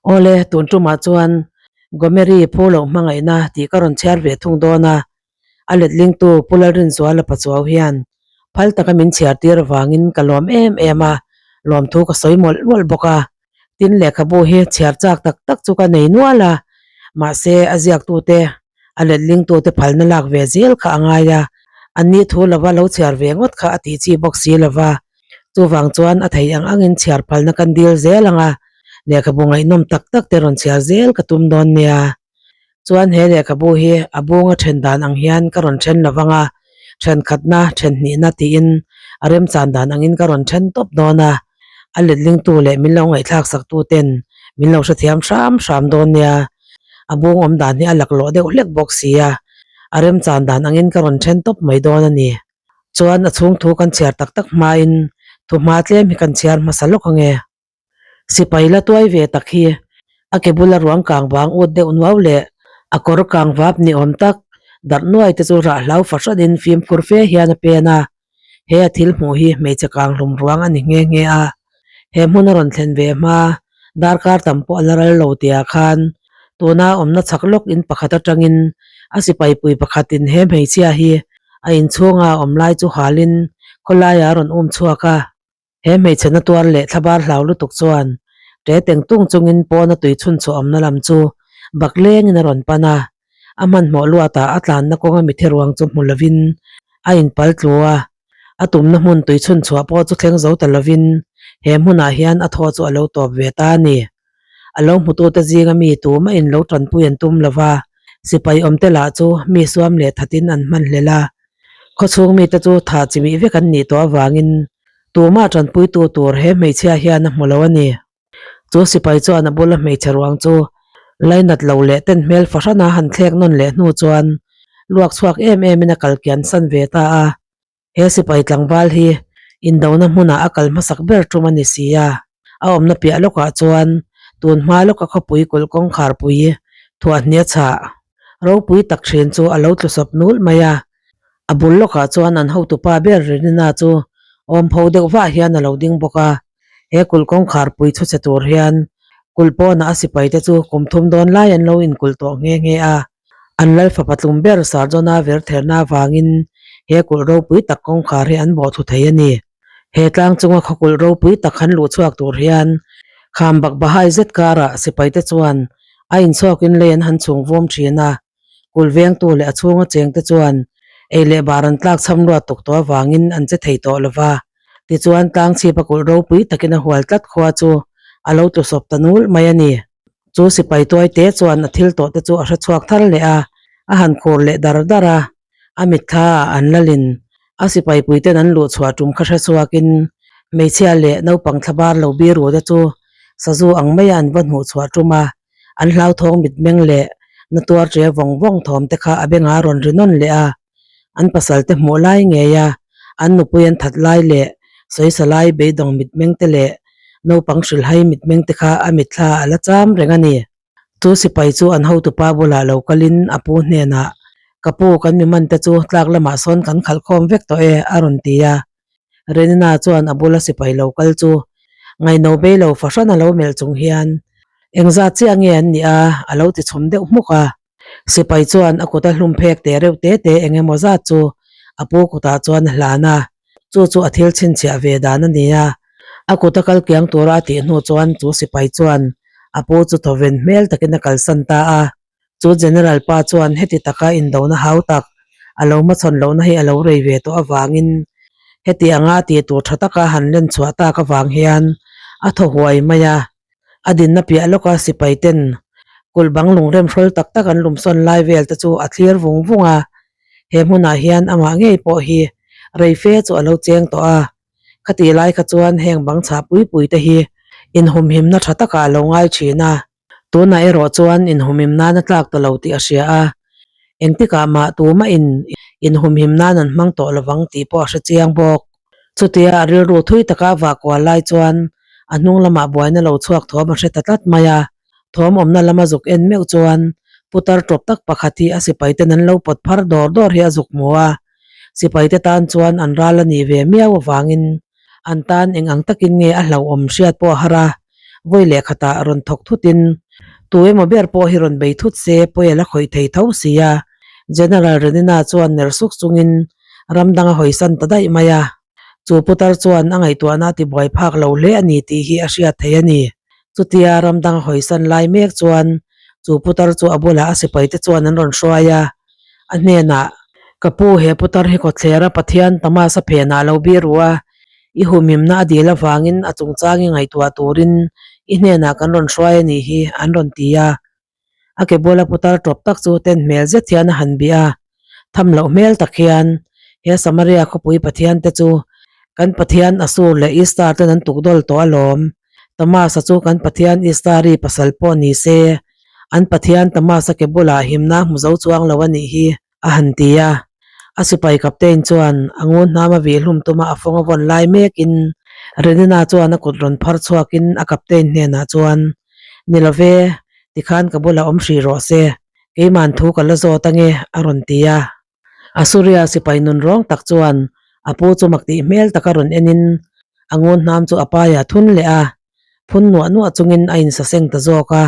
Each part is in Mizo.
Awle, tun tumah chuan Gomeri phu loh hmangaihna tih ka rawn chhiar ve thung dawn a, a letlingtu Pu Lalrinzuala Pachuau hian phal taka min chhiar tir avangin ka lawm em em a, lawmthu ka sawi mawlh mawlh bawk a. Tin, lehkhabu hi chhiar chak tak tak chu ka nei nual a, mahse a ziaktute, a letlingtute phalna lak ve zel kha a ngai a, anni thu lova lo chhiar ve ngawt kha a tih chi bawk si lova. Chuvang chuan a thei ang angin chhiar phalna kan dil zel ang a, lehkhabu ngaihnawm tak tak te rawn chhiar zel ka tum dawn nia. Chuan he lehkhabu hi a bunga then dan ang hian ka rawn then lo vang a, thenkhatna, thenhnihna tiin a remchan dan angin ka rawn then tawp dawn a, a letlingtu leh min lo ngaihthlak saktu ten min lo hrethiam hram hram dawn nia. A bung awm dan hi a laklawh deuh hlek bawk si a, a remchan dan angin ka rawn then tawp mai dawn a ni. Chuan a chhung thu kan chhiar tak tak hmain thuhma tlem hi kan chhiar hmasa lawk ange. Sipai la tuai ve tak hi a ke bula ruang kang vang ut deuh nuau leh a kawr kang vap ni awm tak darh nuai te chu rah hlau fahranin fimkhur fe hian a pen a. He a thil hmuh hi hmeichhe kang hlum ruang a ni nghe nghe a. He hmun a rawn thlen ve hma darkar tam pawh a la ral lo tia khan tuna awmna chhak lawk in pakhat atangin a sipai pui pakhatin he hmeichhia hi a inchhunga a awm lai chu halin khawlaiah a rawn um chhuak a. He hmeichhe na tuar leh thlabar hlau lutuk chuan ṭe teng tung chungin pawna tui chhun chhuah awmna lam chu bak lengin a rawn pan a. A hmanhmawh luatah a tlanna kawnga mitthi ruang chu hmu lovin a inpal tlu a. A tumna hmun tui chhun chhuah pawh chu thleng zo ta lovin he hmunah hian a thaw chu a lo tawp ve ta a ni. A lo hmutute zinga mi tumah in lo tanpui an tum lo va, sipai awmte lah chu mi suam leh thatin an hman hlel a. Khawchhung mite chu thah chimih vek an nih tawh avangin tumah tanpuitu tur he hmeichhia hian a hmu lo a ni. Chu sipai chuan a bula hmeichhe ruang chu lainat lo leh ten hmel fahrana han thlek nawn leh hnu chuan luak chhuak em emin a kal kian san ve ta a. He sipai tlangval hi indona hmunah a kal hmasak ber tum a ni si a, a awmna piah lawkah chuan tun hma lawka khawpui kulh kawngkharpui thuahhnia chhah ropui tak thin chu a lo tlu sawp nul mai a. A bul lawkah chuan an hotupa ber Renina chu awmpho deuh vah hian a lo ding bawk a. He kulh kawngkharpui chhuchhe tur hian kulh pawnah a sipaite chu kum thum dawn lai an lo inkulh tawh nghe nghe a. An lal fapa tlum ber Sarjona ver therna avangin he kulh ropui tak kawngkhar hi an bawh thu thei a ni. He tlang chunga khaw kulh ropui tak han luh chhuak tur hian kham bak bahai zet karah sipaite chuan a inchhawkin lei an han chhung vawm thin a. Kulh vengtu leh a chhunga chengte chuan ei leh bar an tlak chham luat tuk tawh avangin an che thei tawh lo va. Tichuan tlang chhipa kulh ropui takin a hual tlat khua chu a lo tlu sawp ta nul mai a ni. Chu sipai tuai te chuan a thil tawh te chu a hre chhuak thar leh a, a han khur leh dar dar a, a mitthla ah an lalin a sipai pui ten an luh chhuah tum kha hre chhuakin hmeichhia leh naupang thlabar lo biru te chu sazu ang maia an va hnuh chhuah tum a, an hlauthawng mitmeng leh na tuar ṭe vawng vawng thawm te kha a bengah a rawn ri nawn leh a. An pasal te hmuh lai ngei a, an nupui an that lai leh sawisa lai beidawng mitmeng te leh naupang hrilhhai mitmeng te kha a mitthla a la cham reng a ni. Chu sipai chu an hotupa bulah lo kalin a pu hnenah, Ka pu, kan mi man te chu tlak lamah sawn kan khalh khawm vek tawh e, a rawn ti a. Renina chuan a bula sipai lo kal chu ngaino bei lo fahran a lo melh chung hian, Engzat chiah nge an nih a? a lo ti chhum deuh hmuk a. Sipai chuan a kuta hlum phek teh reuh te te eng emaw zat chu a pu kutah chuan a hlan a, chu chu a thil chhinchhiah ve dan a ni a. A kuta kal kiang tura a tih hnu chuan chu sipai chuan a pu chu thawven hmel takin a kalsan ta a. Chu General pa chuan heti taka indona hau tak a lo hmachhawn lohna hi a lo rei ve tawh avangin heti anga a tih tur tha taka han len chhuah tak avang hian a thaw huai mai a. A dinna piah lawka sipai ten kulh bang lungrem hrawl tak tak an lumsawn lai vel te chu a thlir vung vung a, he hmunah hian amah ngei pawh hi rei fe chu a lo cheng tawh a, khatih lai kha chuan heng bang chhah pui pui te hi inhumhimna tha takah a lo ngai thin a, tunah erawh chuan inhumhim nan a tlak ta lo tih a hria a, engtikah mah tumah in inhumhim nan an hmang tawh lovang tih pawh a hre chiang bawk. Chutia a rilru thui taka a vah kual lai chuan a hnung lamah buaina lo chhuak thawm a hre ta tlat mai a. Thawm awmna lama zuk en meuh chuan putar tawp tak pakhat hi a sipaiten an lo pawt phar dawr dawr hi a zuk hmu a. Sipaite tan chuan an ral a nih ve miau avangin an tan eng ang takin nge a hlauhawm hriat pawh a har a. Vawi leh khatah rawn thawk thutin tu emaw ber pawh hi rawn bei thut se pawi a la khawih thei tho si a. General Renina chuan ner suk chungin ram dang a hawisan ta daih mai a. Chu putar chuan a ngaihtuahna a tibuai phak lo hle a ni tih hi a hriat thei a ni. Chutia ram dang a hawisan lai mek chuan chu putar chu a bulah a sipaite chuan an rawn hruai a. A hnenah, Ka pu, he putar hi kawthlera Pathian Tamasa phenah a lo bir u a, i humhimna a dil avangin a chungchang i ngaihtuah turin i hnenah kan rawn hruai a nih hi, an rawn ti a. A ke bula putar tawp tak chu ten hmel zet hian a han bih a, tham loh hmel tak hian, He Samaria khawpui Pathian te chu kan Pathian Asur leh Istar ten an tukdawl tawh alawm. Tamasa chu kan Pathian Istari pasal pawh ni se, an Pathian Tamasa ke bulah himna hmu zo chuang lo a nih hi, a han ti a. A sipai captain chuan a ngun hnam a vih hlum tuma a fawng a vawn lai mekin Renina chuan a kut rawn phar chhuakin a captain hnenah chuan, Ni lo ve, tikhan ka bulah awm hrih rawh se, keiman thu ka la zawt ange, a rawn ti a. Asuria sipai nun rawng tak chuan a pu chu mak tih hmel taka rawn enin a ngun hnam chu a paiah thun leh a, phun nuah nuah chungin a insaseng ta zawk a.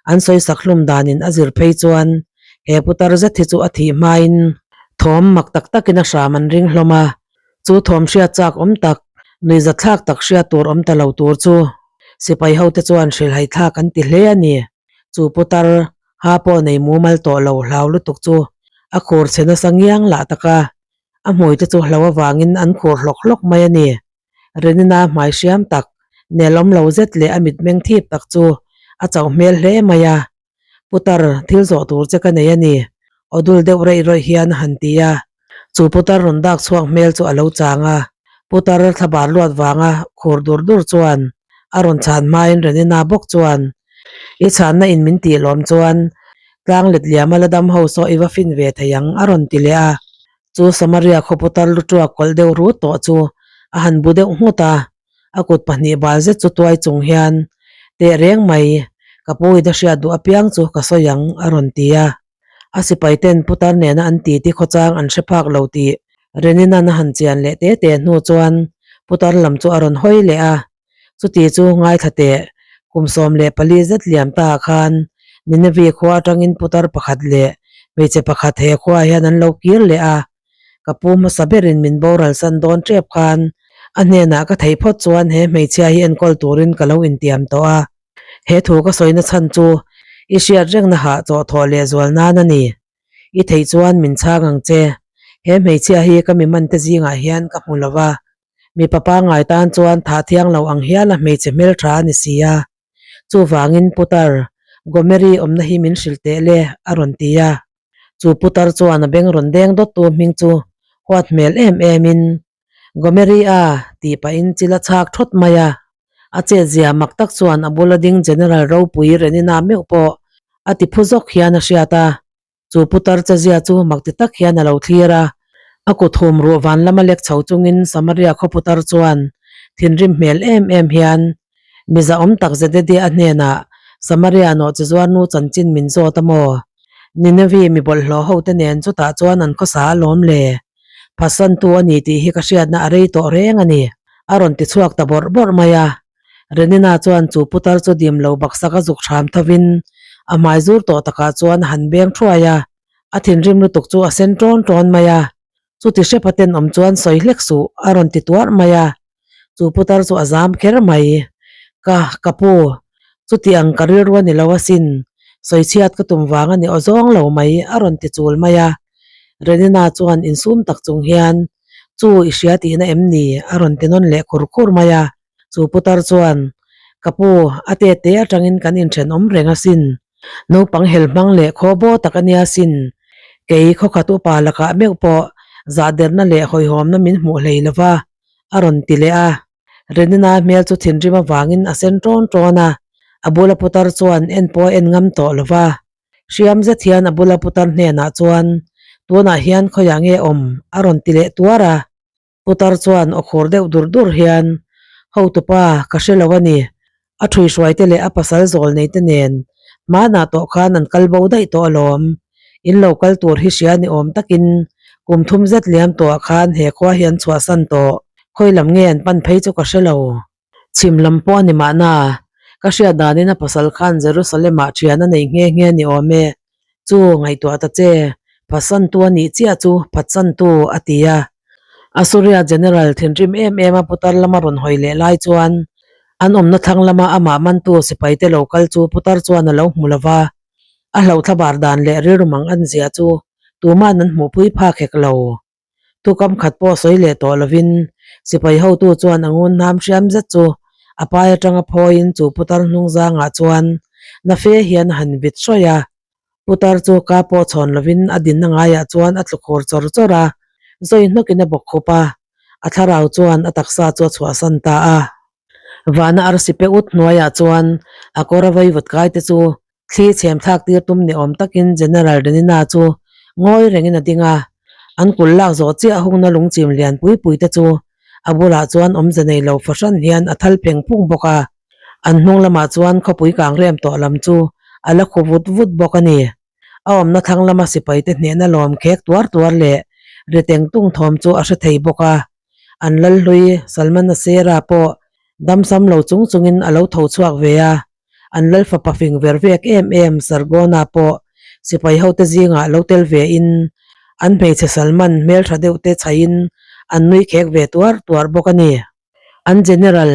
An sawi sak hlum danin a zir phei chuan he putar zet hi chu a thih hmain thawm mak tak takin a hram an ring hlawm a, chu thawm hriat chak awm tak, nuihzathlak tak hriat tur awm ta lo tur chu sipai hote chuan hrilhhaithlak an ti hle a ni. Chu putar ha pawh nei mumal tawh lo hlau lutuk chu a khur chhe nasa ngiang lah tak a, a hmui te chu hlo avangin an khur hlawk hlawk mai a ni. Renina hmai hriam tak, nelawm lo zet leh a mitmeng thip tak chu a chauh hmel hle mai a. Putar, thil zawh tur che ka nei a ni, aw dul deuh reih rawih hian a han ti a. Chu putar rawn dak chhuak hmel chu a lo chang a, putar thlabar luat vanga khur dur dur chuan a rawn chhan hmain Renina bawk chuan, I chhanna in min tih lawm chuan tlang let liama la dam ho saw i va fin ve thei ang a rawn ti leh a. Chu Samaria khaw putar lu tuak kawlh deuh rut tawh chu a han bu deuh nghut a, a kut pahnih bal zet chu tuai chung hian, Teh reng mai, ka pu in a hriat duh apiang chu ka sawi ang a rawn ti a. A sipai ten putar nena an titi khawchang an hre phak lo tih Reninan a han chian leh te te hnu chuan putar lam chu a rawn hawi leh a. Chuti chu ngaithla teh, kum 14 zet liam ta ah khan Nineveh khua atangin putar pakhat leh hmeichhe pakhat he khua hian an lo kir leh a. Ka pu hmasa berin min boral san dawn tep khan a hnenah ka theih phawt chuan he hmeichhia hi enkawl turin ka lo intiam tawh a. He thu ka sawina chhan chu i hriat rengna hah chawhthawh leh zual nan a ni. I theih chuan min chhang ang che. He hmeichhia hi ka mi mante zingah hian ka hmu lo va. Mipa pangngai tan chuan thah thiang lo ang hial a hmeichhe hmeltha a ni si a. Chuvangin Putar, Gomeri awmna hi min hrilh teh le, a rawn ti a. Chu putar chuan a beng rawn deng dawttu hming chu huat hmel em emin, Gomeri a, tih pahin chil a chhak thawt mai a. A chetzia mak tak chuan a bula ding General ropui Renina meuh pawh a ti phu zawk hian a hriat a. Chu putar chezia chu mak ti tak hian a lo thlir a. A kut hum ruh van lama lek chho chungin Samaria khaw putar chuan thinrim hmel em em hian Miza awm tak Zededia a hnenah Samaria nawh chi zuar nu chanchin min zawt a maw? Nineveh mi bawlhhlawh hote nen chutah chuan an khawsa alawm le. Phatsantu a ni tih hi ka hriatna a rei tawh reng a ni, a rawn ti chhuak ta bawrh bawrh mai a. Renina chuan chu putar chu dim lo baksak a zuk hram thovin a hmai zur tawh takah chuan a han beng thuai a. A thinrim lutuk chu a sen ṭawn ṭawn mai a. Chuti hrepa tenawm chuan sawi hlek suh, a rawn ti tuarh mai a. Chu putar chu a zam kher mai. Ka, ka pu, chuti ang ka rilru a ni lo asin, sawichhiat ka tum vang a ni aw zawng lo mai, a rawn ti chul mai a. Renina chuan insum tak chung hian, Chu, i hria tihna em ni? a rawn ti nawn leh khur khur mai a. Chu putar chuan, Ka pu, a te te atangin kan inthenawm reng asin. Naupang hel hmang leh khaw baw tak a nia sin. Kei khawkhat upa lakah meuh pawh zahderna leh hawihhawmna min hmuh hlei lo va, a rawn ti leh a. Renina hmel chu thinrim avangin a sen ṭawn ṭawn a, a bula putar chuan en pawh a en ngam tawh lo va. Hriam zet hian a bula putar hnenah chuan, Tunah hian khawiah nge awm? a rawn ti leh tuar a. Putar chuan aw khur deuh dur dur hian, Hotupa, ka hre lo a ni. A ṭhuihruaite leh a pasal zawl neite nen hmanah tawh khan an kal bo daih tawh alawm. In lo kal tur hi hria ni awm takin kum thum zet liam tawhah khan he khua hi an chhuahsan tawh. Khawi lam nge an pan phei chu ka hre lo. Chhim lam pawh a ni mahna. Ka hriat danin a pasal khan Jerusalem-ah thian a nei nghe nghe ni awm e. Chu ngaihtuah ta che, phatsantu a nih chiah chu phatsantu, a ti a. Assuria General thinrim em em a putar lama rawn hawi leh lai chuan an awmna thlang lama amah mantu sipaite lo kal chu putar chuan a lo hmu lo va, a hlauhthla bar dan leh rilru mang an zia chu tuma'n an hmuhpui phak hek lo. Thukam khat pawh sawi leh tawh lovin sipai hotu chuan a ngun hnam hriam zet chu a pai atanga phawiin chu putar hnung zangah chuan na fe hian a han vit hrawih a. Putar chu ka pawh chhawn lovin a dinna ngaiah chuan a tlu khur chawr chawr a, zawi hnawkin a bawk khup a, a thlarau chuan a taksa chu a chhuahsan ta a. Vana arsi pe ut hnuaiah chuan a kawr a vaivut kai te chu Thli chhem thlak tir tum ni awm takin General Renina chu ngawi rengin a ding a, an kul lak zawh chiah hungna lungchim lian pui pui te chu a bulah chuan awmze nei lo fahran hian a thal pheng phung bawk a, an hnung lamah chuan khawpui kang rem tawh lam chu a la khu vut vut bawk a ni. A awmna thlang lama sipai te hnehna lawm khek tuar tuar leh ri teng tung thawm chu a hre thei bawk a, an lalhlui Salmanasera pawh damsam lo chung chungin a lo tho chhuak ve a. An lal fapa fing ver vek em em Sargona pawh sipai hote zingah lo tel ve in an hmeichhe Salman hmeltha deuh te chhaiin an nui khek ve tuar tuar bawk a ni. An General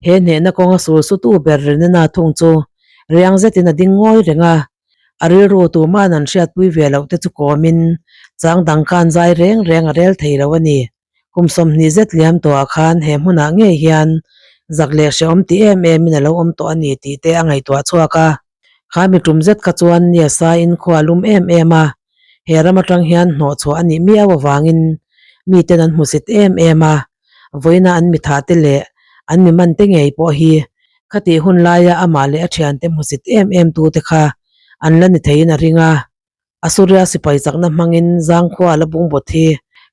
he hnehna kawnga sul sutu ber Renena thung chu riang zetin a ding ngawi reng a, a rilru tuma'n an hriatpui ve loh te chu kawmin chang dang khan zai reng reng a rel thei lo a ni. Kum 20 zet liam tawhah khan he hmunah ngei hian zak leh hrehawm ti em emin a lo awm tawh a ni tih te a ngaihtuah chhuak a. Kha mi tum zet kha chuan nia saiin khua a lum em em a, he ram atang hian hnawh chhuah a nih miau avangin miten an hmusit em em a, vawiina an mi thah te leh an mi man te ngei pawh hi khatih hun laia amah leh a thiante hmusit em em tute kha an la ni theiin a ring a. Assuria sipai chakna hmangin zangkhua a la bung bawt hi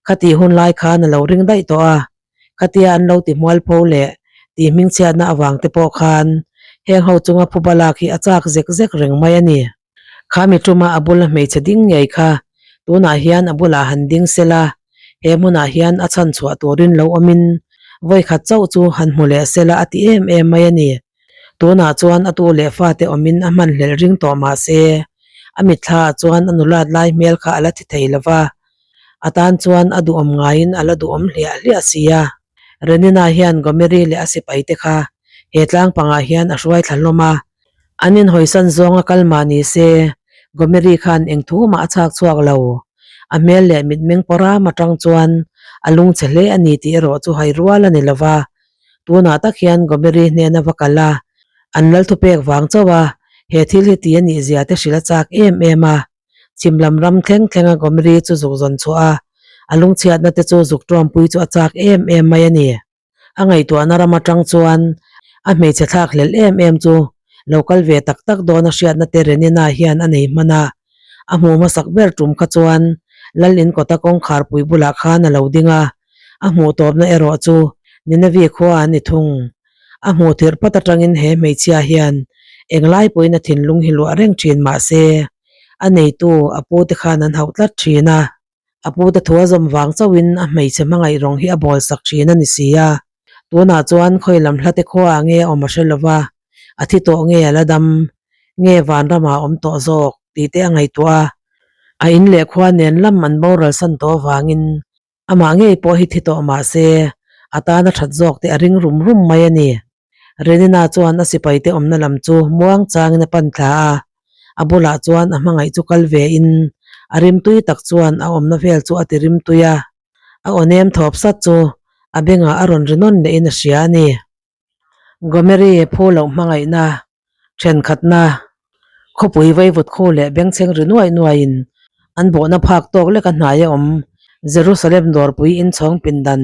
khatih hun lai khan a lo ring daih tawh a, khatia an lo ti hmualpho leh tih hmingchhiatna avang te pawh khan heng ho chunga phuba lak hi a chak zek zek reng mai a ni. Kha mi tuma a bula hmeichhe ding ngei kha tunah hian a bulah han ding sela, he hmunah hian a chhan chhuah turin lo awmin vawikhat chauh chu han hmu leh sela a ti em em mai a ni. Tunah chuan a tu leh fate awmin a hman hlelh ring tawh mah se, a mitthla ah chuan a nulat lai hmel kha a la thi thei lo va, a tan chuan a duhawm ngaiin a la duhawm hliah hliah si a. Renina hian Gomeri leh a sipai te kha he tlang pangah hian a hruai thla hlawm a, an inhawisan zawnga kal mah ni se, Gomeri khan eng thu mah a chhak chhuak lo. A hmel leh mitmeng pawram atang chuan a lungchhe hle a ni tih erawh chu hai rual a ni lo va, Tunah tak hian Gomeri hnena va kal a, an lal thupek vang chauh a, he thil hi ti a nih zia te hrilh a chak em em a. Chhim lam ram thleng thlenga Gomeri chu zuk zawn chhuah a, a lungchhiatna te chu zuk ṭawmpui chu a chak em em mai a ni. A ngaihtuahna ram aṭang chuan a hmeichhe thlak hlelh em em chu lo kal ve tak tak dawn a hriatna te Renina hian a nei hman a. A hmuh hmasak ber ṭum kha chuan Lal in kawta kawngkharpui bulah khan a lo ding a, A hmuh tawpna erawh chu Nineveh khua an ni thung. A hmuh tirh pat atangin he hmeichhia hian englai pawhin a thinlung hi luah reng thin mah se, a neitu a pute khan an hauh tlat thin a. A pute thu a zawm vang chauhin a hmeichhe hmangaih rawng hi a bawl sak thin a ni si a. Tunah chuan khawi lam hlate khuaah nge a awm a hre lova, a thi tawh nge a la dam, nge vanramah a awm tawh zawk tih te a ngaihtuah a. A in leh khua nen lam an boral san tawh avangin Amah ngei pawh hi thi tawh mah se, a tana that zawk te a ring rum rum mai a ni. Renina chuan a sipaite awmna lam chu muang changin a pan thla a, a bulah chuan a hmangaih chu kal ve in a rimtui tak chuan a awmna vel chu a ti rimtui a, a aw nem thawp sat chu a bengah a rawn ri nawn lehin a hria a ni. Gomeri phu loh hmangaihna thenkhatna khawpui vaivut khu leh bengchheng ri nuai nuaiin an bawhna phak tawk lek a hnai a awm. Jerusalem dawrpui inchhawng pindan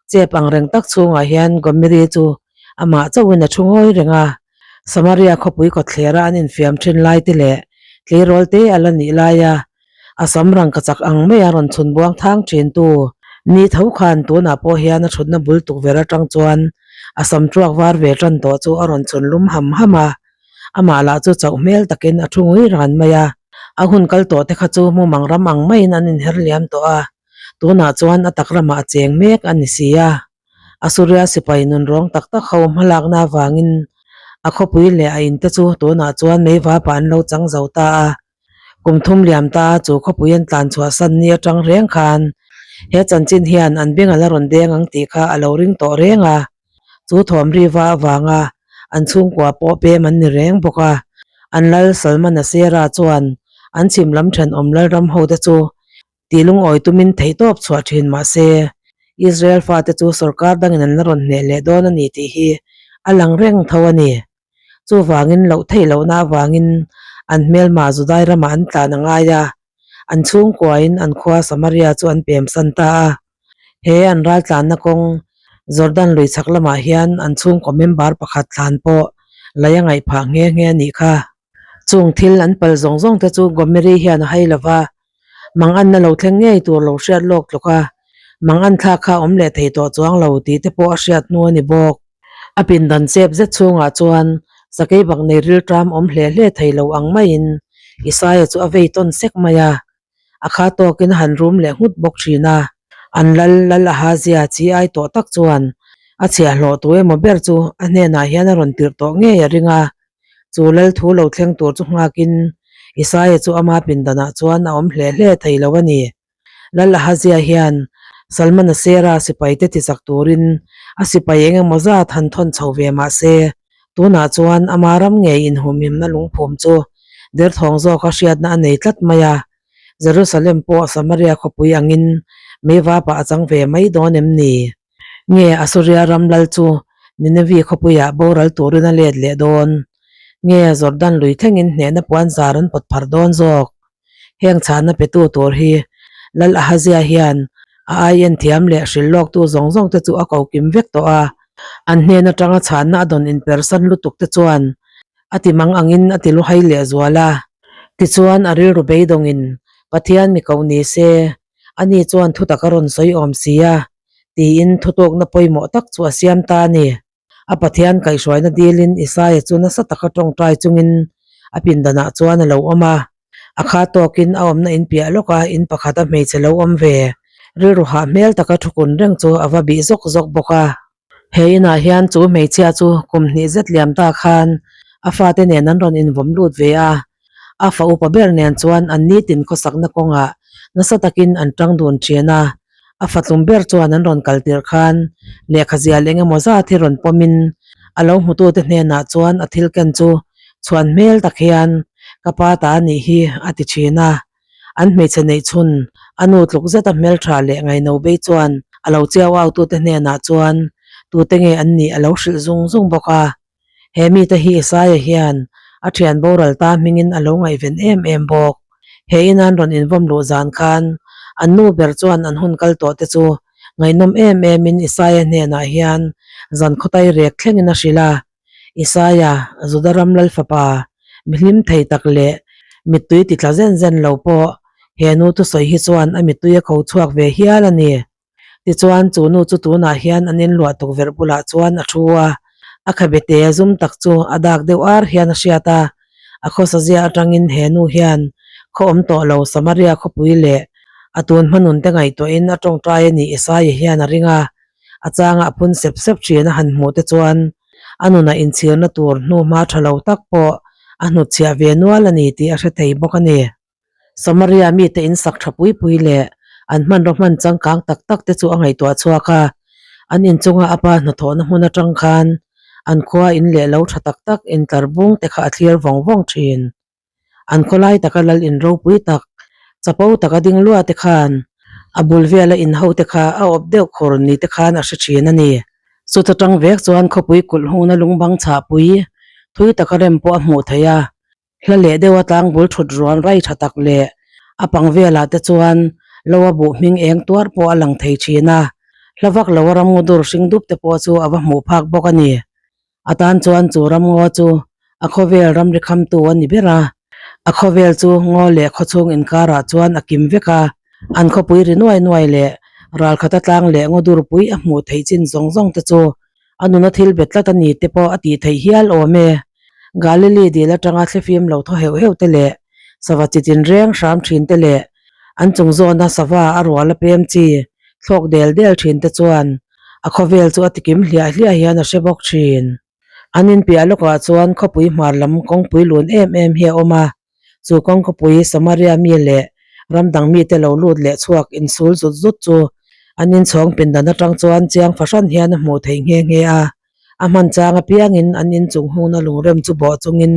chep ang reng tak chhungah hian Gomeri chu amah chauhin a thu ngawi reng a. Samaria khawpui kawtthlera an infiam thin lai te leh tleirawl te a la nih laia A sam rangka chak ang mai a rawn chhun buang thang thin tu ni tho khan tunah pawh hian a thutna bul tukverh atang chuan a sam tuak var ve tan tawh chu a rawn chhun lum ham ham a, amah lah chu chauh hmel takin a thu ngui ran mai a. A hun kal tawh te kha chu mumang ram ang maiin an inher liam tawh a, tunah chuan a tak ramah a cheng mek a ni si a. Assuria sipai nunrawng tak tak ho hmalakna avangin. A khawpui leh a in te chu tunah chuan meivapah an lo chang zo ta a. Kum thum liam ta a chu khawpui an tlan chhuah san ni atang reng khan he chanchin hian an beng a la rawn deng ang tih kha a lo ring tawh reng a. Chu thawm riva avanga an chhungkua pawh pem an ni reng bawk a. An lal Salman Asera chuan an chhim lam thenawm lalram hote chu Tih lungawi tumin theihtawp chhuah thin mah se, Israel fate chu sorkar dangin an la rawn hneh leh dawn a ni tih hi a lang reng tho a ni. Chuvangin loh theih lohna avangin an hmelma Judai ramah an tlan a ngai a, an chhungkuain an khua Samaria chu an pemsan ta a. He an raltlanna kawng Jordan lui chhak lamah hian an chhungkaw member pakhat thlan pawh lei a ngaih phah nghe nghe a nih kha. Chung thil an pal zawng zawng te chu Gomeri hian a hai lova, mang anna lo thleng ngei tur lo hriat lawk tluk a, mang an thlak kha awm leh thei tawh chuang lo tih te pawh a hriat hnu a ni bawk. A pindan chep zet chhungah chuan sakei bak nei rilṭam awm hle hle thei lo ang maiin Isaiah chu a vei tawn sek mai a, a kha tawkin a han rum leh nghut bawk thin a. An lal lal Ahazia chi ai tawh tak chuan a chhiahhlawh tu emaw ber chu a hnenah hian a rawn tirh tawh ngei a ring a, Chu lal thu lo thleng tur chu nghakin Isaia chu ama pindanah chuan a awm hle hle thei lo a ni. Lal Ahazia hian Salmanasera sipaite tichak turin a sipai eng emaw zat han thawn chho ve mah se, tunah chuan ama ram ngei inhumhimna lungphum chu derthawng zawka hriatna a nei tlat mai a. Jerusalem pawh Samaria khawpui angin meivapah a chang ve mai dawn em ni? Nge Asuria ram lal chu Ninevi khawpuiah boral turin a let leh dawn? Nge Jordan lui thlengin hnehna puan zar an pawt phar dawn zawk? Heng chhahna petu tur hi Lal Ahazia hian a ai en thiam leh hrilh lawktu zawng zawng te chu a ko kim vek tawh a. An hnen atanga chhahna a dawn inpersan lutuk te chuan a ti mang angin a ti luhai leh zual a. Tichuan a rilru beidawngin Pathian mi ko ni se Ani chuan thutak a rawn sawi awm si a, tiin thutawkna pawimawh tak chu a siam ta a ni. A Pathian kaihhruaina dilin Isaia chu nasa taka tawngtai chungin a pindanah chuan a lo awm a. A kha tawkin a awmna in piah lawka in pakhata hmeichhe lo awm ve rilru hah hmel taka thukun reng chu a va bih zawk zawk bawk a. He inah hian chu hmeichhia chu kum hnih zet liam ta khan a fate nen an rawn invawm lut ve a, a fa upa ber nen chuan an nitin khawsakna kawngah nasa takin an tang dun thin a, a fa tlum ber chuan an rawn kal tirh khan lehkha zial eng emaw zat hi rawn pawmin a lo hmutute hnenah chuan a thil ken chu chhuan hmel tak hian ka pa ta a nih hi a ti thin a. An hmeichhe neih chhun a nu tluk zeta hmeltha leh ngaino bei chuan a lo chiau au tute hnenah chuan tute nge an nih a lo hrilh zung zung bawk a. He mite hi Isaia hian a thian boral ta hmingin a lo ngaihven em em bawk. He inan rawn invawm luh zan khan an nu ber chuan an hun kal tawh te chu ngaihnawm em emin Isaia hnenah hian zan khawtai rek thlengin a hrilh a. Isaia, Juda ram lal fapa, mi hlim thei tak leh mittui ti tla zen zen lo pawh he nu thusawi hi chuan a mittui a ko chhuak ve hial a ni. Tichuan, chu nu chu tunah hian an inluah tukverh bulah chuan a thu a, a khabe te zum tak chu a dak deuh ar hian a hriat a. A khawsa zia atangin he nu hian khaw awm tawh lo Samaria khawpui leh a tun hmanun te ngaihtuahin a tawngtai a ni Isaia hian a ring a. A changa a phun sep sep thin a han hmuh te chuan a nunah inchhirna tur hnu hma tha lo tak pawh a hnutchhiah ve nual a ni tih a hre thei bawk a ni. Samaria mite in sak tha pui pui leh an hmanraw hman changkang tak tak te chu a ngaihtuah chhuak a, an inchunga a pa hnathawhna hmun atang khan an khua in leh lo tha tak tak intlar bung te kha a thlir vawng vawng thin. An khawlai taka lal in ropui tak, chapo taka ding lua te khan a bul vela in ho te kha a awp deuh khur ni te khan a hre thin a ni. Chuta tang vek chuan khawpui kulh hungna lungbang chhahpui thui taka rem pawh a hmuh theih a, hla leh deuha tlangbul thut rual rai tha tak leh a pang velah te chuan lo a buh hming eng tuar pawh a lang thei thin a, hla vak lo a ramngaw dur hring dup te pawh chu a va hmuh phak bawk a ni. A tan chuan chu ramngaw chu a khawvel ramri khamtu a ni ber a, a khawvel chu ngaw leh khawchhung inkarah chuan a kim vek a, an khawpui ri nuai nuai leh ralkhata tlang leh ngaw durpui a hmuh theih chin zawng zawng te chu a nuna thil bet tlat a ni te pawh a tih theih hial awm e. Galili dil atanga thlifim lo thaw heuh heuh te leh sava chi tin reng hram thin te leh an chung zawna sava a rual a pem chi thlawk del del thin te chuan a khawvel chu a tikim hliah hliah hian a hre bawk thin. An inpiah lawkah chuan khawpui hmar lam kawngpui lun em em hi a awm a, chu kawngkhawpui Samaria mi leh ram dang mite lo lut leh chhuak insul zut zut chu an inchhawng pindan atang chuan chiang fahran hian a hmuh theih nghe nghe a. A hman chang apiangin an inchung hungna lungrem chu bawh chungin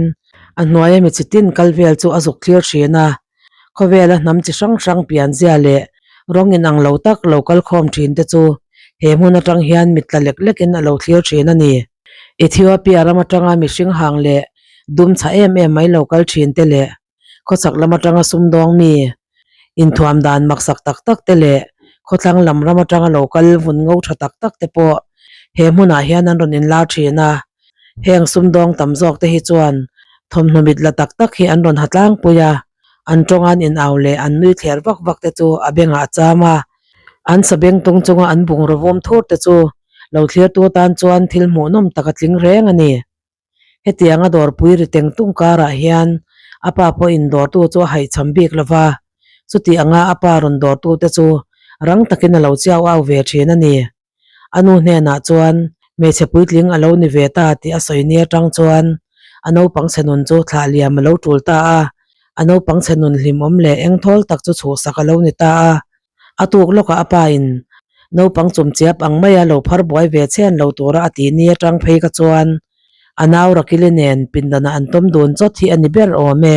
a hnuaia mi chi tin kal vel chu a zuk thlir thin a. Khawvela hnam chi hrang hrang pianzia leh rawng inang lo tak lo kal khawm thin te chu he hmun atang hian mit tla lek lekin a lo thlir thin a ni. Ethiopia ram atanga mihring hang leh dum chhah em em mai lo kal thin te leh khawchhak lam atanga sumdawng mi inthuam dan maksak tak tak te leh khawthlang lam ram atanga lo kal vun ngo tha tak tak te pawh he hmunah hian an rawn inlar thin a. Heng sumdawng tam zawk te hi chuan thawmhnaw mit la tak tak hi an rawn ha tlangpui a, an tawngan in au leh an nui thler vak vak te chu a bengah a cham a, an sabeng tung chunga an bungraw vawm thur te chu lo thlirtu atan chuan thil hmuhnawm tak a tling reng a ni. Hetianga dawrpui ri teng tung karah hian a pa pawhin dawrtu chu a haihcham bik lo va, chuti anga a pa rawn dawrtu te chu rang takin a lo chiau au ve thin a ni. A nu hnenah chuan hmeichhe puitling a lo ni ve ta tih a sawi ni atang chuan a naupang chhe nun chu thlah liam a lo tul ta a, a naupang chhe nun hlimawm leh engthawl tak chu chhuhsak a lo ni ta a. A tuk lawkah a pa in naupang chumchiap ang maia lo phar buai ve chhen lo tura a tih ni atang phei kha chuan a nau Rakili nen pindanah an tawm dun chawt hi a ni ber awm e.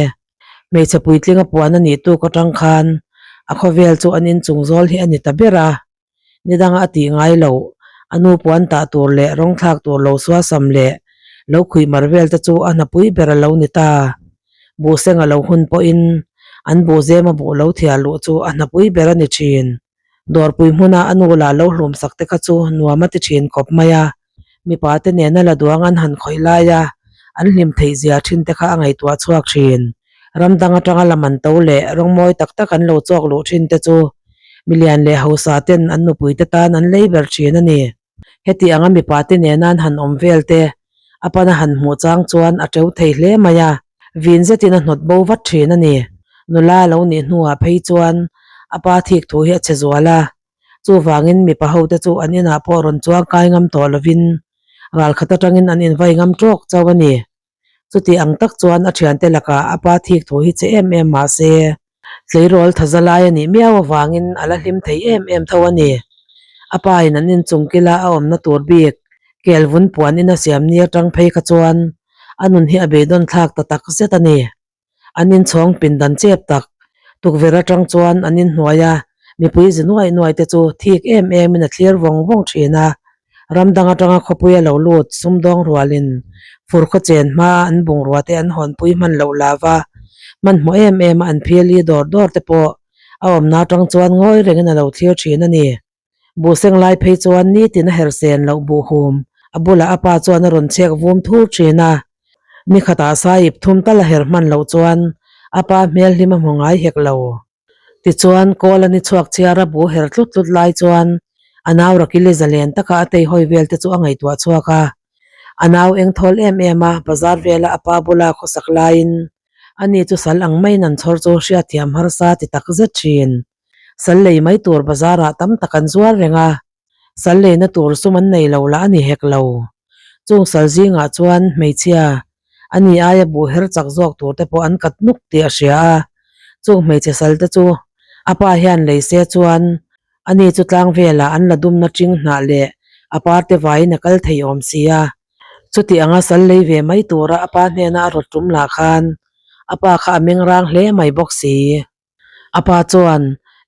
Hmeichhe puitling a puan a nih tuk atang khan a khawvel chu an inchung zawl hi a ni ta ber a. Ni danga a tih ngai loh, a nu puan tah tur leh rawng thlak tur lo suasam leh lo khuih mar vel te chu a hnapui ber a lo ni ta. Buhseng a lo hun pawhin an buhzem a buh lo thiar luh chu a hnapui ber a ni thin. Dawrpui hmuna a nu lah lo hlum sak te kha chu nuam a ti thin khawp mai a, mipa te nena la duang an han khawih lai a, an hlim theih zia thin te kha a ngaihtuah chhuak thin. Ram dang atanga la man to leh rawng mawi tak tak an lo chawk luh thin te chu milian leh hausa ten an nupui te tan an lei ber thin a ni. Heti anga mipa te nena an han awm vel te a pana han hmuh chang chuan a teu thei hle mai a, vin zetin a hnawt bo vat thin a ni. Nula lo nih hnuah phei chuan a pa thik thu hi a che zual a, Chuvangin mipa hote chu an inah pawh rawn chuang kai ngam tawh lovin ralkhat atangin an invai ngam tawk chauh a ni. Chuti ang tak chuan a thiante lakah a pa thik thu hi che em em mah se, tleirawl thaza lai a nih miau avangin a la hlim thei em em tho a ni. A pa in an inchung kila a awmna tur bik kel vun puan in a siam ni atang phei kha chuan a nun hi a beidawn thlak ta tak zet a ni. An inchhawng pindan chep tak tukverh atang chuan an inhnuai a, mipui zi nuai nuai te chu thik em em in a thlir vawng vawng thin a. Ram dang atanga khawpui a lo lut sumdawng rualin fur khaw chen hma a an bungrua te an hawnpui hman loh lava hmanhmawh em em a an phili dawr dawr te pawh a awmna atang chuan ngawi rengin a lo thlir thin a ni. Buhseng lai phei chuan nitin a herh sen loh buhhum a bulah a pa chuan a rawn chhek vum thur thin a, ni khatah sahip thum tal a herh hman loh chuan a pa hmel hlim a hmu ngai hek lo. Tichuan kawl a ni chhuak chhiar a buh herh tlut tlut lai chuan a nau Rakili zalen taka a teihawi vel te chu a ngaihtuah chhuak a, a nau eng thawl em em a bazar vela a pa bula khawsak laiin ani chu sal ang maiin an chhawr chu hriatthiam harsa ti tak zet thin. Sal lei mai tur bazar ah tam tak an zuar reng a, sal leina tur sum an nei lo lah a ni hek lo. Chung sal zingah chuan hmeichhia a ni aia buh her chak zawk tur te pawh an kat nuk tih a hria a, chung hmeichhe sal te chu a pa hian lei se chuan a ni chu tlang velah an la dumna ṭing hnah leh a par te vaiin a kal thei awm si a. Chuti anga sal lei ve mai tura a pa hnena a rawt ṭum lah khan a pa kha a meng rang hle mai bawk si. A pa chuan,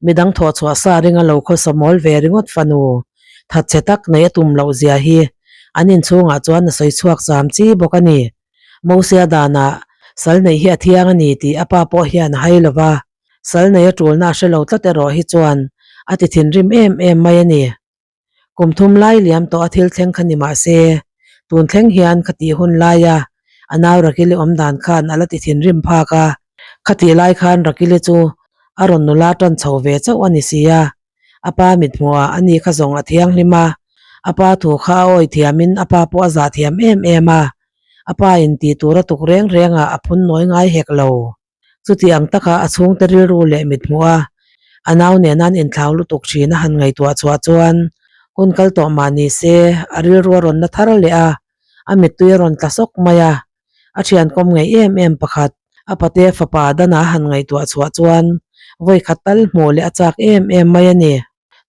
Midang thawh chhuah sa ringa lo khawsa mawl ve ringawt fanu, thatchhe tak nei a tum loh zia hi an inchhungah chuan a sawi chhuak zam chi bawk a ni. Mosia danah sal neih hi a thiang a ni tih a pa pawh hian a hai lo va, sal nei a tulna a hre lo tlat erawh hi chuan a ti thinrim em em mai a ni. Kum thum lai liam tawh a thil thleng kha ni mah se, tun thleng hian kha tih hun laia a nau Rakili awm dan khan a la ti thinrim phak a. Khatih lai khan Rakili chu a rawn nula tan chho ve chauh a ni si a, a pa mithmuhah a ni kha zawng a thianghlim a, a pa thu kha a awi thiamin a pa pawh a zah thiam em em a, a pa in tih tur a tuk reng rengah a phun nawi ngai hek lo. Chuti ang taka a chhungte rilru leh mithmuh a, a nau nen an inthlau lutuk thin a han ngaihtuah chhuah chuan hun kal tawh mah ni se a rilru a rawn na thar leh a, A mittui a rawn tla sawk mai a. A thian kawm ngei em em pakhat, a pate fapa dana a han ngaihtuah chhuah chuan vawi khat tal hmuh leh a chak em em mai a ni.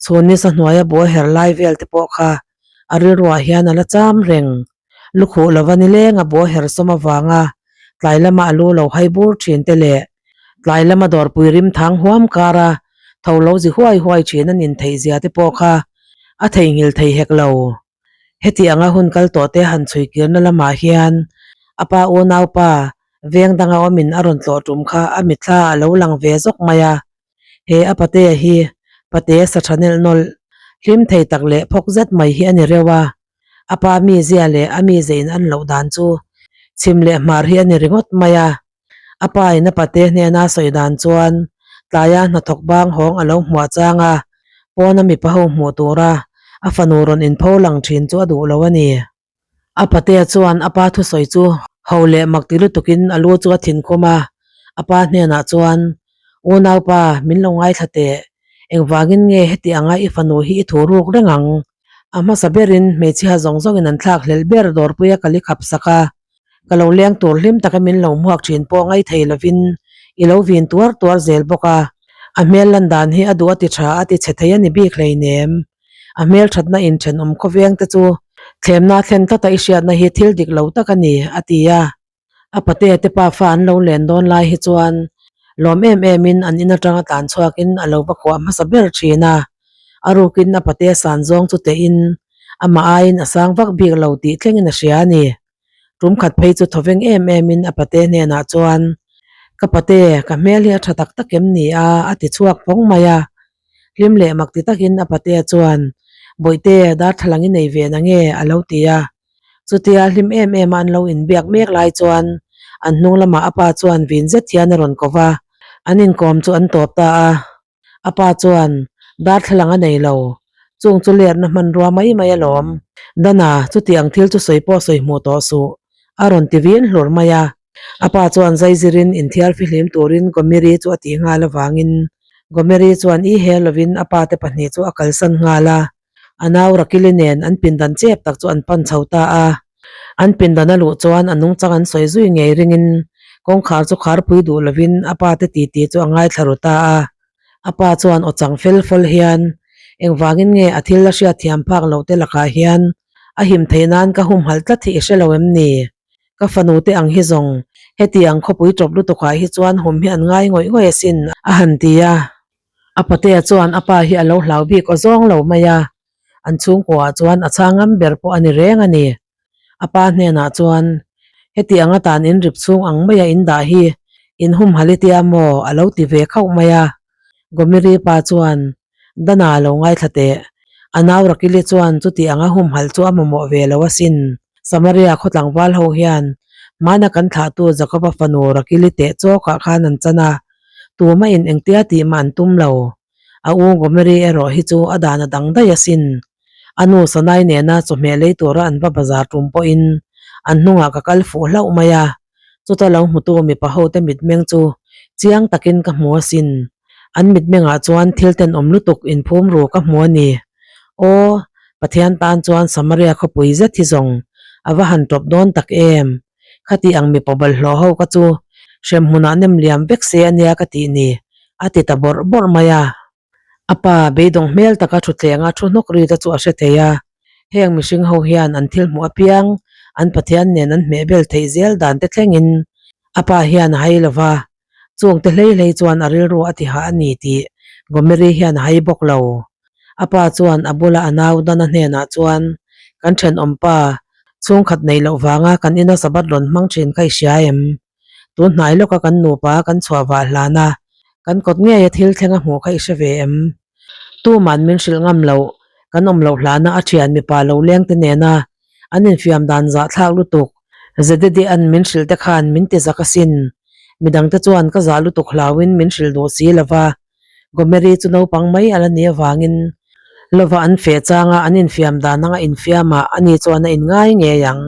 Chhun nisa hnuaia bu a her lai vel te pawh kha a rilruah hian a la cham reng. Lukhuh lova nileng a bu a her sawm avanga tlai lama a lu lo hai bur thin te leh tlai lama dawrpui rim thang huam kara tho lo zi huai huai thin a nin theih zia te pawh kha a theihnghilh thei hek lo. Heti anga hun kal tawh te han chhui kirna lamah hian a pa unaupa veng danga awmin a rawn tlawh tum kha a mitthla a lo lang ve zawk mai a. He a patea hi pate sa tha nelh nawlh hlim thei tak leh phawk zet mai hi a ni reuh a. A pa mizia leh a mize in an loh dan chu chhim leh hmar hi a ni ringawt mai a. A pa in a pate hnena sawi dan chuan tlaia hnathawk bang hawng a lo hmuah chang a, pawna mipa ho hmuh tura a fanu rawn inpho lang thin chu a duh lo a ni. A patea chuan a pa thusawi chu ho leh mak ti lutukin a lu chu a thinkhum a, a pa hnenah chuan, Unaupa, min lo ngaithla teh. Engvangin nge heti anga i fanu hi i thu ruk reng ang? A hmasa berin hmeichhia zawng zawngin an thlak hlelh ber dawrpuia ka li khap sak a, ka lo leng tur hlim taka min lo hmuak thin pawh ngai thei lovin i lo vin tuar tuar zel bawk a. A hmel lan dan hi a duh a ti tha a ti chhe thei a ni bik hleinem. A hmel thatna inthenawm khawveng te chu thlemna thlen tlata i hriatna hi thil dik lo tak a ni, a ti a. A patea te pafa an lo len dawn lai hi chuan lawm em emin an in atanga tlan chhuakin a lo va kuah hmasa ber thin a. A rukin a patea san zawng chu tehin amah aiin a sang vak bik lo tih thlengin a hria a ni. Tum khat phei chu thawveng em emin a pate hnenah chuan, Ka pate, ka hmel hi a tha tak tak em ni a? a ti chhuak phawng mai a. Hlim leh mak ti takin a patea chuan, Bawihte, darthlalang i nei ve na nge? a lo ti a. Chutia hlim em em a an lo inbiak mek lai chuan an hnung lamah a pa chuan vin zet hian a rawn ko va, an inkawm chu an tawp ta a. A pa chuan, Darthlalang a nei lo, chung chu lerna hmanrua mai mai alawm. Dana, chuti ang thil chu sawi pawh sawi hmuh tawh suh, a rawn ti vin hlur mai a. A pa chuan zaizirin inthiar fihlim turin Gomeri chu a tih nghal avangin Gomeri chuan i he lovin a pa te pahnih chu a kalsan nghal a. A nau Rakili nen an pindan chep tak chu an pan chho ta a. An pindan a luh chuan a nungchang an sawi zui ngei ringin kawngkhar chu kharpui duh lovin a pa te titi chu a ngaithla ru ta a. A pa chuan aw chang fel fawl hian, Engvangin nge a thil la hriatthiam phak loh te lakah hian a him theih nan ka humhalh tlat hi i hre lo em ni? Ka fanu te ang hi zawng, heti ang khawpui tawp lutukah hi chuan hum hi an ngai ngawih ngawih asin, a han ti a. A patea chuan a pa hi a lo hlau bik aw zawng lo mai a, an chhungkuaah chuan a chhang ngam ber pawh a ni reng a ni. A pa hnenah chuan, Heti anga tan in rip chhung ang maia in dah hi in humhalh i tia maw? a lo ti ve khauh mai a. Gomiri pa chuan, Dana a lo ngaithla teh. A nau Rakili chuan chuti anga humhalh chu a mamawh ve lo asin. Samaria khaw tlangval ho hian hmana kan thlahtu Jakoba fanu Rakili teh chawkah khan an chan a, Tumahin engtia tih mah an tum lo. A u Gomeri erawh hi chu a dan a dang daih asin. A nu Sanai nena chawhmeh lei tura an va bazar tum pawhin an hnungah ka kal fuh hlauh mai a, chuta lo hmutu mipa hote mitmeng chu chiang takin ka hmu asin. An mitmengah chuan thil tenawm lutuk inphum ru ka hmu a ni. Aw, Pathian tan chuan Samaria khawpui zet hi zawng a va han tawp dawn tak em! Khati ang mipa bawlhhlawh ho ka chu hrem hmunah nem liam vek se ania ka tih ni, a ti ta bawrh bawrh mai a. A pa beidawng hmel taka thutthleng a thu hnawk ri te chu a hre thei a, heng mihring ho hian an thil hmuh apiang an Pathian nen an hmeh bel theih zel dan te thlengin a pa hian a hai lo va, chung te hlei hlei chuan a rilru a ti hah a ni tih Gomeri hian a hai bawk lo. A pa chuan a bula a nau Dana hnenah chuan, Kan thenawm pa, chhungkhat neih loh vanga kan ina Sabbath rawn hmang thin kha i hria em? Tun hnai lawka kan nupa kan chhuah vah hlan a, kan kawt ngeia thil thleng a hmuh kha i hre ve em? Tuman min hrilh ngam loh, kan awm loh hlana a thian mipa lo leng te nena an infiam dan zahthlak lutuk. Zededia'n min hrilh te khan min ti zak asin. Midangte chuan ka zah lutuk hlauin min hrilh duh si lova, Gomeri chu naupang mai a la ni avangin lova an feh changa an infiam dan anga infiamah ani chuan a inngai ngei ang.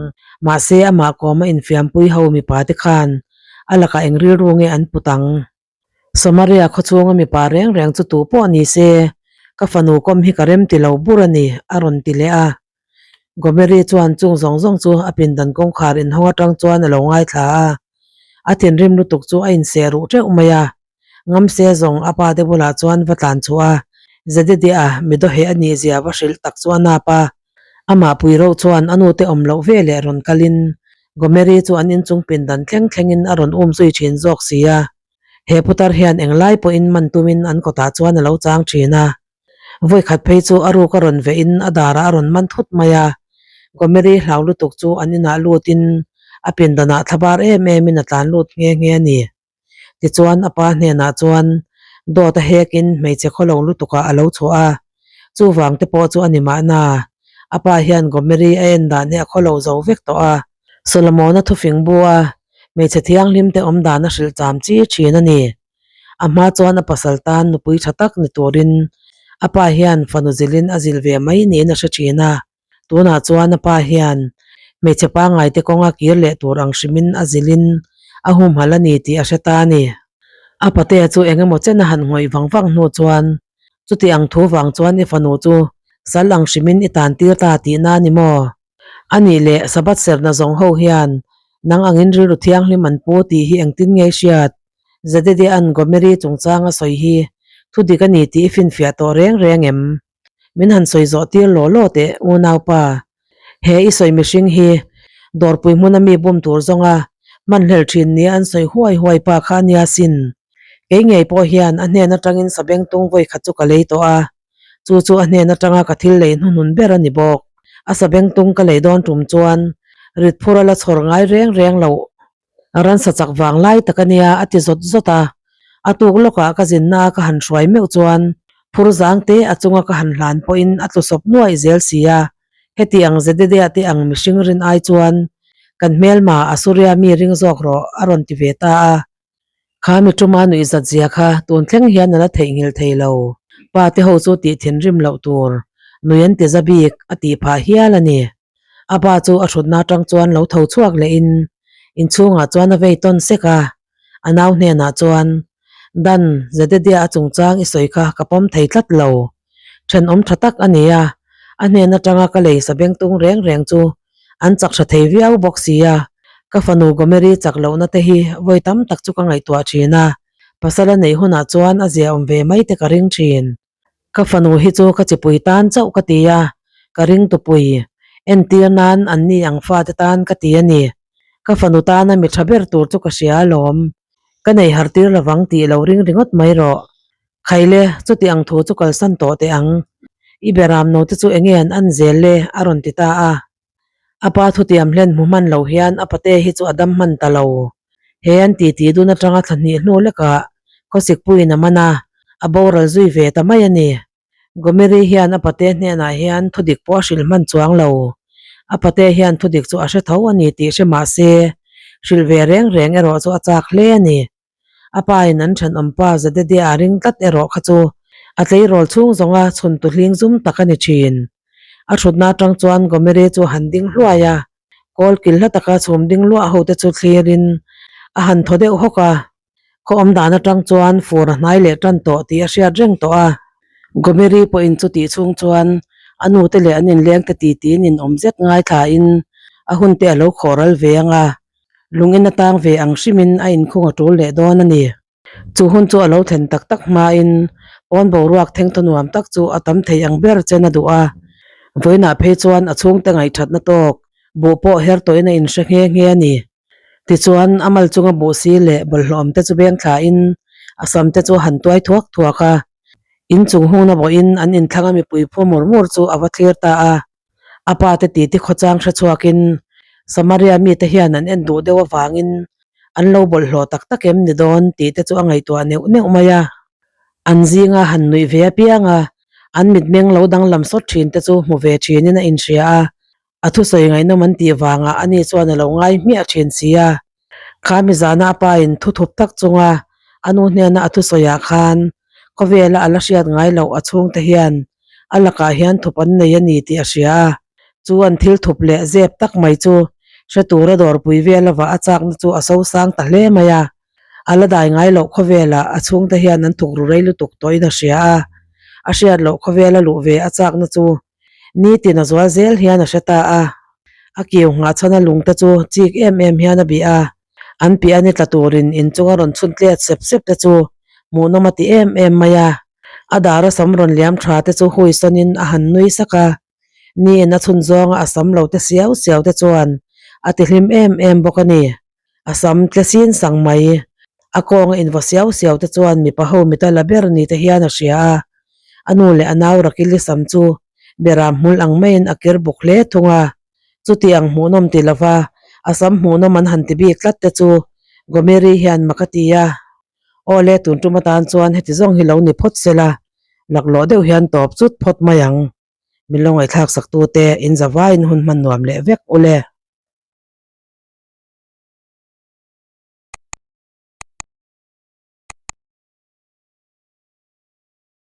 Mahse, amah kawma infiampui ho mipa te khan a lakah eng rilru nge an put ang? Samaria khawchhunga mipa reng reng chu tu pawh ni se, ka fanu kawm hi ka rem ti lo bur a ni, a rawn ti leh a. Gomeri chuan chung zawng zawng chu a pindan kawngkhar inhawng atang chuan a lo ngaithla a. A thinrim lutuk chu a inseh ruh teuh mai a. Ngamse zawng a pa te bulah chuan va tlan chhuah a, Zedediah mi dawheh a nih zia va hrilh tak chu a nap a. Amah pui reuh chuan a nute awm loh ve leh rawn kalin Gomeri chu an inchung pindan thleng thlengin a rawn um zui thin zawk si a. He putar hian englai pawhin man tumin an kawtah chuan a lo chang thin a. Vawi khat phei chu a ruk a rawn vehin a darah a rawn man thut mai a. Gomeri hlau lutuk chu an inah lutin a pindanah thlabar em emin a tlan lut nghe nghe a ni. Tichuan a pa hnenah chuan dawt a hekin hmeichhe khawlo lutukah a lo chhuah a, chuvang te pawh chu a ni mahna. A pa hian Gomeri a en dan hi a khawlo zo vek tawh a, Solomona thufing bu a hmeichhe thianghlim te awm dan a hrilh cham chi thin a ni. A hma chuan a pasal tan nupui tha tak ni turin a pa hian fanu zilhin a zil ve mai niin a hre thin a. Tunah chuan a pa hian hmeichhe pangngaite kawnga kir leh tur ang hrimin a zilhin a humhalh a ni tih a hre ta a ni. A patea chu eng emaw chen a han ngawih vang vang hnu chuan chuti ang thu vang chuan i fanu chu sal ang hrimin i tan tir ta tihna a ni maw? A nih leh Sabbath serhna zawng ho hian nang angin rilru thianghlim an pu tih hi engtin nge i hriat? Zededia'n Gomeri chungchanga sawi hi thu dik a ni tih i finfiah tawh reng reng em? Min han sawi zawh tir law law teh unaupa. He i sawi mihring hi dawrpui hmuna mi bum tur zawnga hmanhlel thin nia an sawi huai huai pa kha a nia sin. Kei ngei pawh hian a hnen atangin sabengtung vawi khat chu ka lei tawh a, chu chu a hnen atanga ka thil lei hnuhnun ber a ni bawk. A sabengtung ka lei dawn tum chuan ritphur a la chhawr ngai reng reng loh. Ransa chak vang lai tak a nia a ti zawt zawt a, a tuk lawkah ka zinna a ka han hruai meuh chuan phur zang te a chunga ka han hlan pawhin a tlu sawp nuaih zel si a, heti ang Zedediah te ang mihring rin ai chuan kan hmelma Asuria mi ring zawk rawh a rawn ti ve ta a. Kha mi tuma nuih zat zia kha tun thleng hian a la theihnghilh thei lo. Pa te ho chu tih thinrim loh tur nui an ti za bik a tih phah hial a ni. A pa chu a thutna atang chuan lo tho chhuak lehin inchhungah chuan a vei tawn sek a, a nau hnenah chuan, Dan, Zedediah a chungchang i sawi kha ka pawm thei tlat lo. Thenawm tha tak a ni a, a hnen atanga ka lei sabengtung reng reng chu an chak tha thei viau bawk si a, ka fanu Gomeri chak lohna te hi vawi tam tak chu ka ngaihtuah thin a, pasal a neih hunah chuan a zia awm ve mai te ka ring thin. Ka fanu hi chu ka chipui tan chauh ka ti a, ka ring tupui. Entir nan an ni ang fate tan ka ti a ni. Ka fanu tana mi tha ber tur chu ka hria alawm. Ka nei har tir lovang tih lo ring ringawt mai rawh. Khaile, chuti ang thu chu kalsan tawh teh ang. I beram no te chu enge an an zel le? a rawn ti ta a. A pa thutiam hlen hmu hman lo hian a pate hi chu a dam hman ta lo. He an titi dun atanga thla hnih hnu lekah khawsikpuiin a man a, a boral zui ve ta mai a ni. Gomeri hian a pate hnenah hian thudik pawh a hrilh hman chuang lo. A pate hian thudik chu a hre tho a ni tih hre mah se, hrilh ve reng reng erawh chu a chak hle a ni. A pa in an thenawm pa Zededia a ring tlat erawh kha chu a tleirawl chhung zawnga chhun tu hling zum tak a ni thin. A thutna atang chuan Gomeri chu a han ding hluai a, kawl kil hla taka chhum ding luah ho te chu thlirin a han thaw deuh hawk a. Khaw awm dan atang chuan fur a hnai leh tan tawh tih a hriat reng tawh a. Gomeri pawhin chutih chhung chuan a nute leh an inleng te titi nin awm zet ngaithlain a hunte a lo khawh ral ve ang a. Lungin a tang ve ang hrimin a inkhung a tul leh dawn a ni. Chu hun chu a lo thlen tak tak hmain pawn boruak thengthaw nuam tak chu a tam thei ang ber chen a duh a. Vawiinah phei chuan a chhungte ngaihthatna tawk buh pawh her tawhin a inhre nghe nghe a ni. Tichuan a mal chunga buh si leh bawlhhlawm te chu beng thlain a sam te chu a han tuai thuak thuak a. Inchung hungna bawhin an inthlanga mipui phu mur mur chu a va thlir ta a. A pa te titi khawchang hre chhuakin Samaria mite hian an en duh deuh avangin an lo bawlhhlawh tak tak em ni dawn tih te chu a ngaihtuah neuh neuh mai a. An zinga han nuih ve apiang a, an mitmeng lo danglam sawt thin te chu hmu ve thinin a inhria a, a thusawi ngaihnawm an tih vangah ani chuan a lo ngai hmiah thin si a. Kha mizana a pa in thu thup tak chunga a nu hnena a thusawiah khan khawvela a la hriat ngai loh a chhungte hian a lakah hian thup an nei a ni tih a hria a, chu an thil thup leh zep tak mai chu hre tura dawrpui vel avah a chakna chu a sosang ta hle mai a, a la dai ngai loh khawvelah a chhungte hian an thuk ru rei lutuk tawhin a hria a, a hriat loh khawvela luh ve a chakna chu. Nitin a zual zel hian a hre ta a. A kiu nghah chhan a lungte chu chik em em hian a bih a. An piah a ni tla turin inchung a rawn chhun tlet sep sep te chu hmuhnawm a ti em em mai a. A dar a sam rawn liam tha te chu hui sawnin a han nui sak a. Niin a chhun zawnga a sam lo te siau siau te chuan a ti hlim em em bawk a ni. A sam tle sin sang mai. A kawnga invaw siau siau te chuan mipa ho mita la ber ni te hian a hria a. A nu leh a nau Rakili sam chu beram hmul ang maiin a kir buk hle thung a. Chuti ang hmuhnawm ti lova a sam hmuhnawm an han ti bik tlat te chu Gomeri hian mak a ti a. Aw le, tun tum atan chuan heti zawng hi lo ni phawt sela, laklawh deuh hian tawp chut phawt mai ang. Min lo ngaihthlak sak tute in zavaiin hun hman nuam leh vek u le.